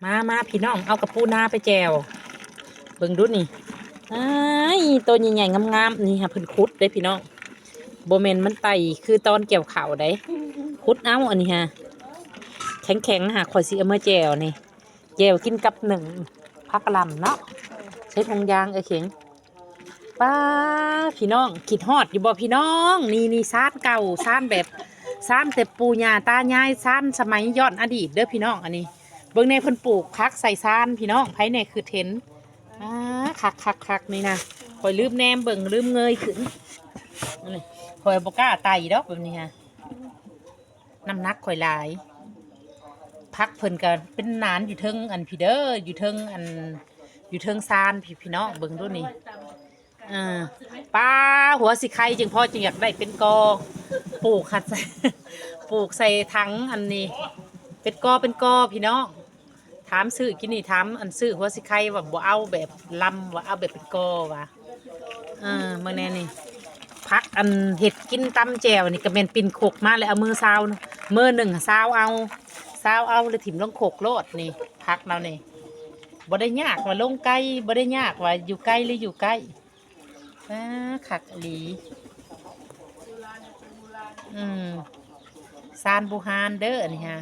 ມາ ມາພີ່ນ້ອງ ເອົາກະປູນາໄປແຈ່ວ ເບິ່ງດູນີ້. ອ້າຍ ໂຕໃຫຍ່ໆ ງາມໆ ນີ້ຫາເພິ່ນຂຸດເດ້ພີ່ນ້ອງ ບໍ່ແມ່ນມັນໄຕ່ຄືຕອນກ່ຽວເຂົ້າໃດ ຂຸດເອົາ. ອັນນີ້ຫາແຂງໆ ຫາຂ້ອຍຊິເອົາມາແຈ່ວນີ້ ແຈ່ວກິນກັບໜຶ້ງຜັກກະຫຼ່ຳເນາະ ໃສ່ຖົງຢາງ. ເອີ ເຂັງ ປ້າ ພີ່ນ້ອງ ຄິດຮອດຢູ່ບໍ່ພີ່ນ້ອງ? ນີ້ ນີ້ຊານເກົ່າ ຊານແບບ ຊານແຕ່ປູ່ຍ່າຕາຍາຍ ຊານສະໄໝຍ້ອນອະດີດເດີພີ່ນ້ອງ. ອັນນີ້ເບິ່ງແນ່ ເພິ່ນປູກຜັກໃສ່ຊານພີ່ນ້ອງ ໃຜແນ່ຄືເຫັນ. ອ້າ ຄັກໆໆ ນີ້ນະ ຂ້ອຍລືມແນມເບິ່ງ ລືມເງີຍຂຶ້ນ. ນີ້ ຂ້ອຍບໍ່ກ້າໄຕ່ດອກແບບນີ້ຫາ ນ້ຳໜັກຂ້ອຍຫຼາຍ. ຜັກເພິ່ນກະເປັນໜານຢູ່ເທິງອັນພີ້ເດີ ຢູ່ເທິງອັນ ຢູ່ເທິງຊານພີ້ ພີ່ນ້ອງເບິ່ງດູນີ້. ເອີ ປ້າ ຫົວຊິໄຄຈັ່ງພໍ ຈຶ່ງຢາກໄດ້ເປັນກໍ ປູກ ໃສ່ ປູກໃສ່ຖັງອັນນີ້ ເປັນກໍເປັນກໍພີ່ນ້ອງ. ຖາມຊື້ກິນນີ້ ຖາມອັນຊື້ຫົວຊິໄຄວ່າບໍ່ເອົາແບບລຳ ວ່າເອົາແບບເປັນກໍວ່າ. ເອີ ເບິ່ງແນ່ນີ້ ຜັກອັນເຮັດກິນຕຳແຈ່ວນີ້ກະແມ່ນປິ່ນຄົກມາແລ້ວ ເອົາມືຊາວ ມືໜຶ່ງຊາວເອົາ ຊາວເອົາແລ້ວຖິ້ມລົງຄົກໂລດ. ນີ້ຜັກລາວນີ້ ບໍ່ໄດ້ຍາກວ່າລົງໄກ ບໍ່ໄດ້ຍາກວ່າຢູ່ໄກຫຼືຢູ່ໃກ້. ອ້າ ຄັກອີ່ຫຼີ. ອືມ ຊານບູຮານເດີອັນນີ້ຫາ